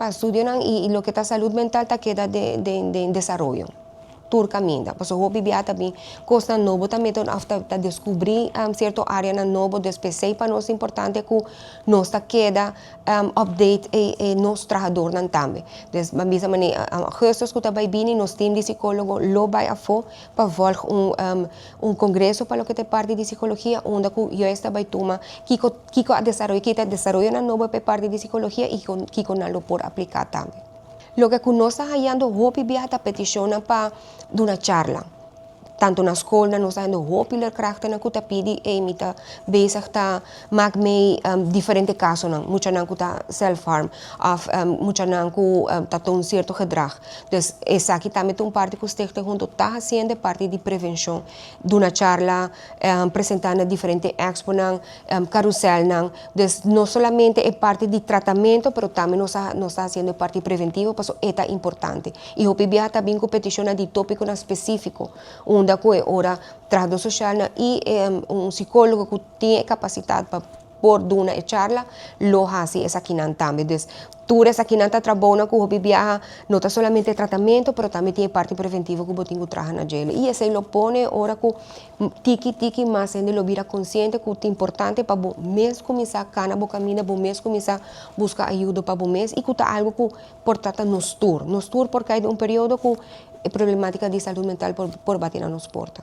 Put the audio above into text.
Pa estudionan y loke ta salud mental ta keda den desaroyo tur caminda, pasobra hopi bia ta bin cosnan nobo ta mete of ta descubri cierto areanan nobo. Dus p'esey pa nos importante cu nos ta keda update e nos trahadornan tambe. Dus ban bisa mane augustus cu ta bay bini, nos team di psicologo lo bay afo pa volg un congreso pa loke ta e parti di psicologia, unda cu juist ta bay tuma kico a desaroya, ki ta desaroyonan nobo pa e parti di psicologia y kico nan lo por aplica tambe. Loke cu nos ta hayando hopi biaha ta peticionnan pa duna charla. Tanto na scolnan nos ta hayando hopi leerkrachten cu ta pidi: "Ey, mi ta bezig ta maak mee diferente casonan, muchanan cu ta self harm of muchanan cu ta toon cierto gedrag." Dus esaki tambe ta un parti cu Stichting Hunto ta haciendo, parti di prevencion. Duna charla, presenta na diferente exponan, carouselnan. Dus no solamente e parti di tratamento, pero tambe nos ta haciendo e parti preventivo, paso e ta importante. Y hopi biaha ta bin cu peticion di topiconan specifico, unda cu e ora trahador social y un psicologo cu tin capacidad pa por duna e charla, lo haci esakinan tambe. Dus tur esakinan ta trabou cu hopi biaha no ta solamente tratamento, pero tambe tin parti preventivo cu bo tin cu traha na dje. Y esey lo pone ora cu tiki tiki mas hende lo bira consciente cu ta importante pa bo mes cuminsa cana bo caminda, bo mes cuminsa busca ayuda pa bo mes y cu ta algo cu por trata nos tur. Nos tur por cay den un periodo cu problematica di salud mental por bati na nos porta.